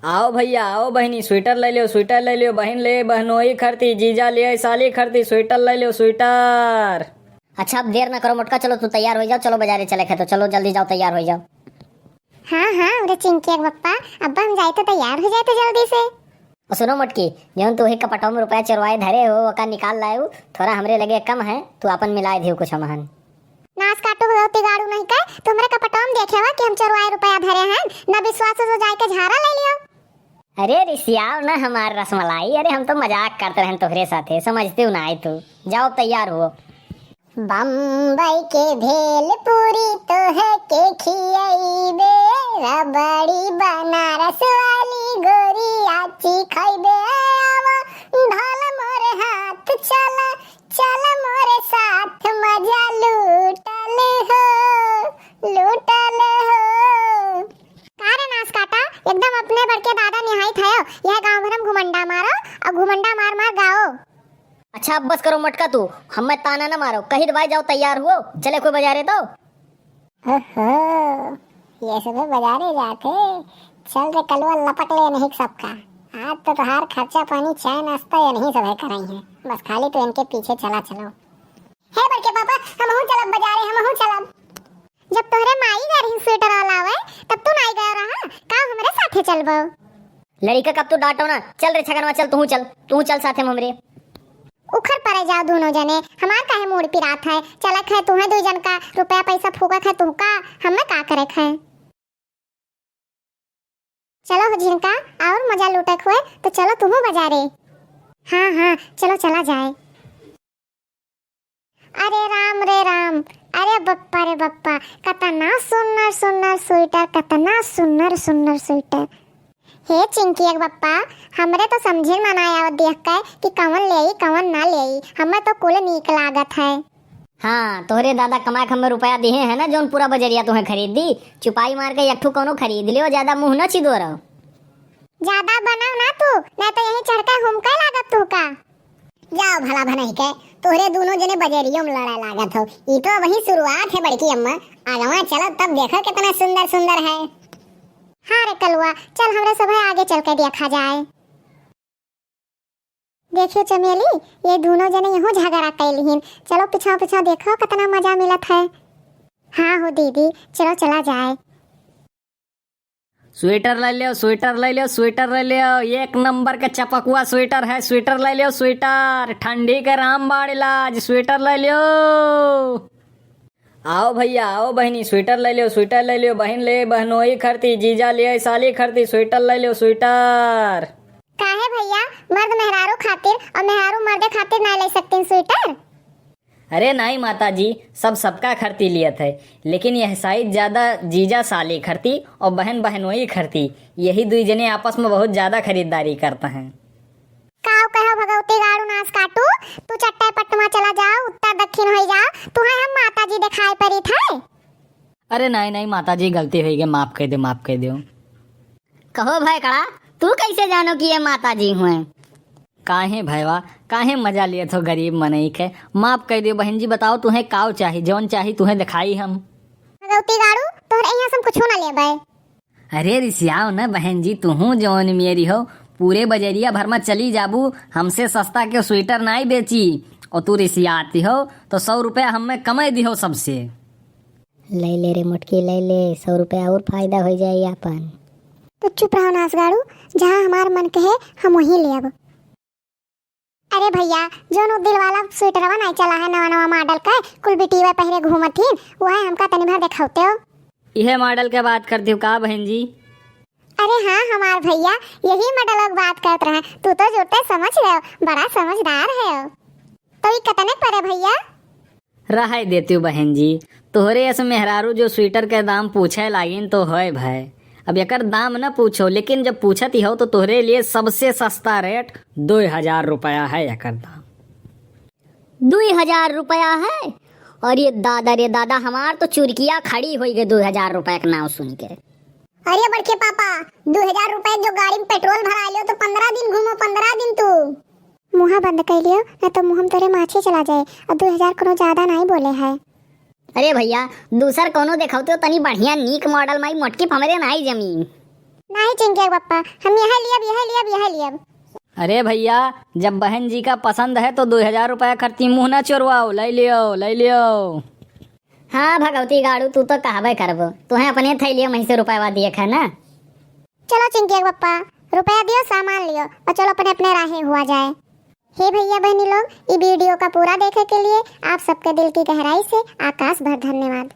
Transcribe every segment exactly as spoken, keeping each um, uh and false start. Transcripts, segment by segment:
आओ भइया, आओ बहिनी, स्वेटर लइ लेव, स्वेटर लइ लेव, बहिन लेइ बहनोई खरती, जीजा लेइ साली खरती, स्वेटर लइ लेव, स्वेटर। अच्छा, अब देर न करो मोटका, चलो तू तैयार होइ जाओ, चलो बजारे चलेक है, तो चलो जल्दी जाओ, तैयार होइ जाओ। हाँ, हाँ, अरे चिंकिया के बप्पा, अब हम जाइत तैयार होइ जाइत जल्दी से। और सुनो मोटकी, जउन तू ही कपटवा में रुपया चोरवाए धरे हो, ओका निकाल लाएउ, थोरा हमरे लगे कम है, तू आपन मिलाए दियो कुछ हमहन। नास काटू भगवती गाड़ू नहीं कहे, तू हमरे कपटवा में देखे हुआ कि हम चोरवाए रुपया धरे हैं, न विश्वास हो जाए के झारा लइ लियो। अरे रिसियाओ न हमार रसमलाई, अरे हम तो मजाक करत रहन तोहरे साथे, समझतेउ नाहीं तू। जाओ तैयार हुओ। बम्बई के भेल पूरी तोहके खियइबे, रबड़ी बनारस वाली गोरिया चिखइबे। आवा धल मोर हाथ, चल, चल मोर साथ, मजा लूटल हो, लूटल हो। का रे नास काटा, एकदम अपने बड़के दादा निहाइत हयो। यह गाँव भर में घुमंडा मारो और घुमंडा मार मार गाओ। अच्छा, अब बस करो मोटका तू, हमें ताना न मारो, कही दबाए जाओ, तैयार हुओ, चले कोई बजारे तो। ओहो, ये सब बजारे जाते। चल रे कलुआ, लपक ले नहीं सबका। आज तो तोहार खर्चा पानी, चाय नाश्ता ये नहीं सब है कराई है, बस खाली तो इनके पीछे चला चलो। हे बड़के पापा, हमहू चलब बजारे, हमहू चलब। जब तोहरे माई गए रही स्वेटर लावे, तब तू नाई गए रहा, का हमरे साथे चलबो? लड़िका कब तू डांटो ना, चल रे छगनवा, चल तू चल, तू चल साथे में हमरे। उखर परे जाओ दोनों जने, हमार काहे मूड़ पिरात है, चलक है तुम्हें दू जन का रुपया पैसा फूकक है तुमका, हमें का करक है। चलो हो झिनका, और मजा लूटक हुए तो चलो तुहू बजारे। हाँ हाँ, चलो चला जाए। अरे राम रे राम, अरे बप्पा रे बप्पा, कतना सुन्नर सुन्नर स्वेटर, कतना सुन्नर सुन्नर स्वेटर। हे चिंकिया के बप्पा, हमरे तो समझे में ना आवत देख के कि कवन लेई कवन ना लेई, हमें तो कुल नीक लागत है। हाँ, तोहरे दादा कमाए के हमें रुपया दिहे है ना, जौन पूरा बजरिया तुम्हें खरीद दी। चुपाई मार के एक ठो कौनो खरीद लियो, ज्यादा मुंह न चिदोरो। ज्यादा बनाओ ना तू, नहीं तो यहीं चढ़ के हुमके लागत तू का। जाओ भला भनई के, तोहरे दोनों जने बजरियो में लड़ाई लागत हो। ई तो वही शुरुआत है बड़की अम्मा, आगवा चलो तब देखो कितना सुंदर सुंदर है। हाँ रे कलुआ, चल हमरे सब आगे चल के देखा जाए। देखियो चमेली, ये दोनों जने यहू झगड़ा कैलिहिन। चलो पिछवा पिछवा देखो कितना मजा मिलत है। हाँ हो दीदी, चलो चला जाए। स्वेटर लइ लेव, स्वेटर लइ लेव, स्वेटर लइ लेव। एक नंबर के चपकुआ स्वेटर है, स्वेटर लइ लेव, स्वेटर। ठंडी के रामबाण इलाज, स्वेटर लइ लेव। आओ भइया, आओ बहिनी, स्वेटर लइ लेव, स्वेटर लइ लेव। बहिन लेइ बहनोई खरती, जीजा लेइ साली खरती, स्वेटर लइ लेव, स्वेटर। काहे भइया, मर्द मेहरारू खातिर और मेहरारू मर्दे खातिर नाहीं लइ सकतीन स्वेटर? अरे नाहीं माता जी, सब सबका खरती लियत है, लेकिन यह साइज ज्यादा जीजा साली खरती और बहन बहनोई खरती, यही दुई जने आपस में बहुत ज्यादा खरीदारी करत हैं। काव कहो भगवती गाड़ू नास काटू, तू चट्टे पट्टमा चला जाओ, उत्तर दक्षिण होइ जाओ, तुहें हम माता जी देखाए परित है। अरे नाहीं नाहीं माता जी, गलती होइ गए, माफ कइ देउ, माफ कइ देउ। कहो भइकड़ा, तू कैसे जानो कि ये माता जी हुए? काहे भइवा, काहे मजा लियत हो गरीब मनई के? माफ कइ देउ बहिन जी, बताओ तुहें काव चाही, जौन चाही तुहें देखाई हम। भगवती गाड़ू, तोहरे यहाँ से हम कुछो ना लेबै। अरे रिसियाओ न बहिन जी, तुहूँ जौन मेरी हो, पूरे बजरिया भर में चली जाबू, हमसे सस्ता के स्वेटर नाहीं बेची। और तू रिसियाती हो तो सौ रुपया हमें कमाई दिहो सबसे। लइ ले रे मोटकी, लइ ले, सौ रुपया और फायदा होइ जाई आपन। तो चुप रहो नास गाड़ू, जहाँ हमार मन कहे हम वहीं लेब। अरे भइया, जौन उ दिल वाला स्वेटरवा नाहीं चला है नवा नवा मॉडल का, कुल बिटिया पहिरे घूमत हीन, वह हमका तनी भर देखौते हो। इहे मॉडल के बात करती हो का बहिन जी? अरे हाँ हमार भइया, यही मॉडल के बात करत रहे। तू तो जुटे समझ रहे हो, बड़ा समझदार है। तो ई कतने परे भइया? रहै देतिउ बहिन जी, तोहरे अस मेहरारू जो स्वेटर के दाम पूछै लागिन तो होय भय। अब एकर दाम न पूछो, लेकिन जब पूछत ही हो तो तोहरे लिए सबसे सस्ता रेट दुइ हजार रुपया है एकर दाम। दुइ हजार रुपया है? अरे दादा रे दादा, हमार तो चुरकिया खड़ी होइ गई दुइ हजार रुपया के नाम सुन के। अरे बड़के पापा, दुइ हजार रुपया जो गाड़ी में पेट्रोल भरा लियो तो पन्द्रह दिन घूमो, पन्द्रह दिन तू। मुँह बंद कर लियो, न तो मुँह में तोरे माछी चला जाए। और दुइ हजार कोनो ज्यादा नाहीं बोले है। अरे भइया, दूसर कोनो देखौते हो तनी बढ़िया नीक मॉडल माई मोटकी हमरे नाहीं जमी। नाही चिंकिया के पप्पा, हम यह लियब, यह लियब, यह लियब। अरे भैया, जब बहन जी का पसंद है तो दो हजार रुपया खर्ची मुँह ना चोरवाओ, लै लियो, लै लियो। हाँ भगवती गाड़ू, तू तो कहबे करबो, तुहें अपने थैलिया में से रुपया दिए है ना। चलो चिंकिया के पप्पा, रुपया दियो, सामान लियो और चलो अपने अपने राहे हुआ जाए। हे भैया बहनी लोग, ई video का पूरा देखे के लिए आप सबके दिल की गहराई से आकाश भर धन्यवाद।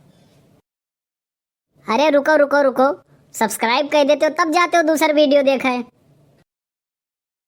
अरे रुको रुको रुको, subscribe कर देते हो तब जाते हो दूसर video देखे।